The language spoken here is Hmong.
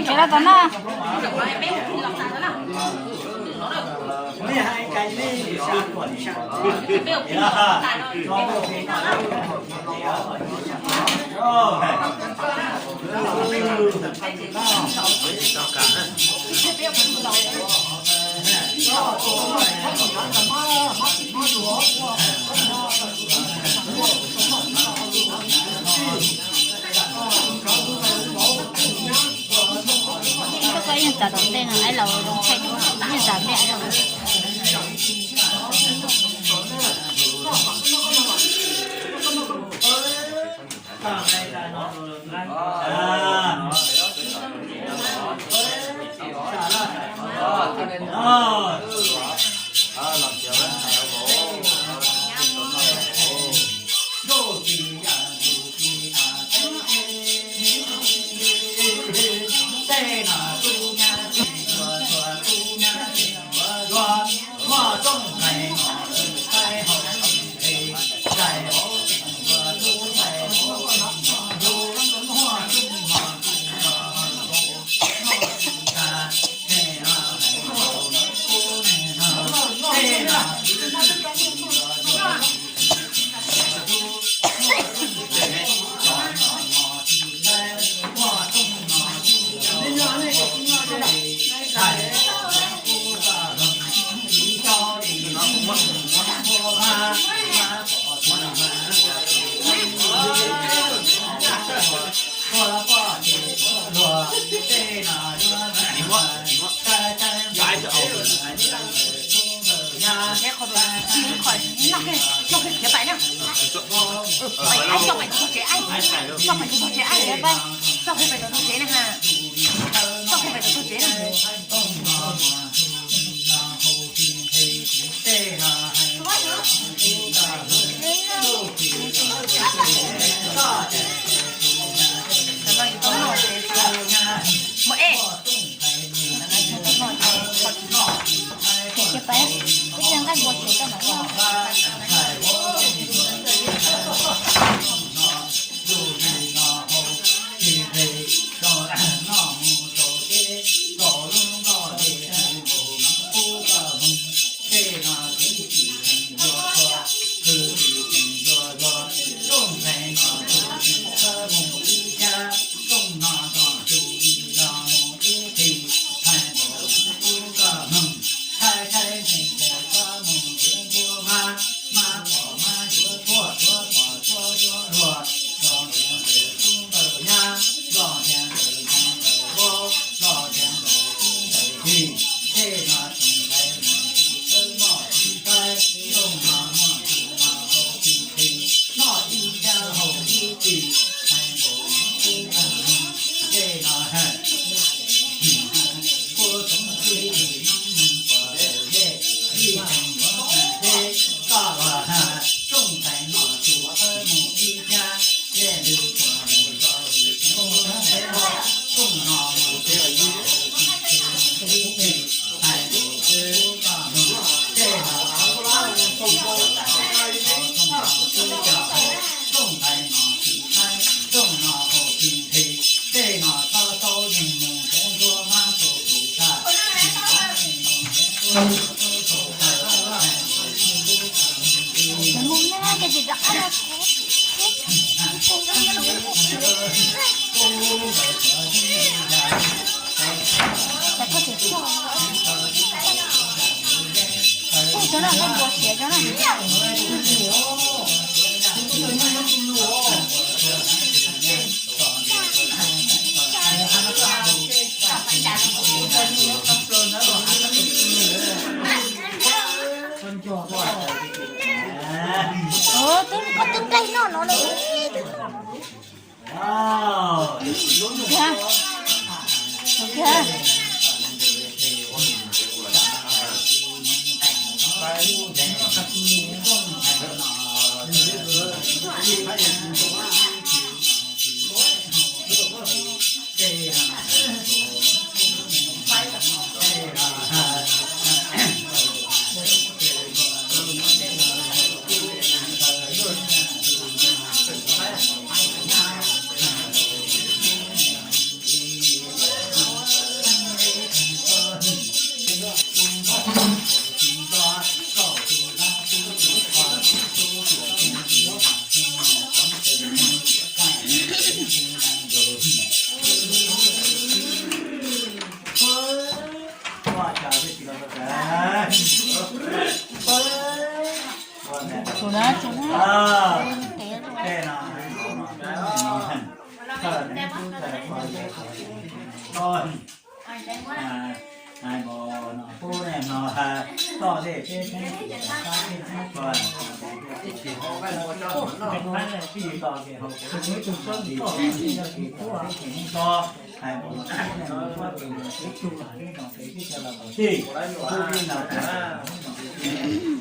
Ces los tom no. Koj yeej txav tom ntej no, ib los yeej txav ntej. Twb koj twb nplaig noj no li. Hais mus no pub nej no, toj dej peb theeb, toj dej peb theeb, toj dej peb theeb, toj, hais mus no pub nej no, toj dej peb theeb, toj dej peb theeb, toj dej peb theeb, toj dej peb theeb, toj dej peb theeb,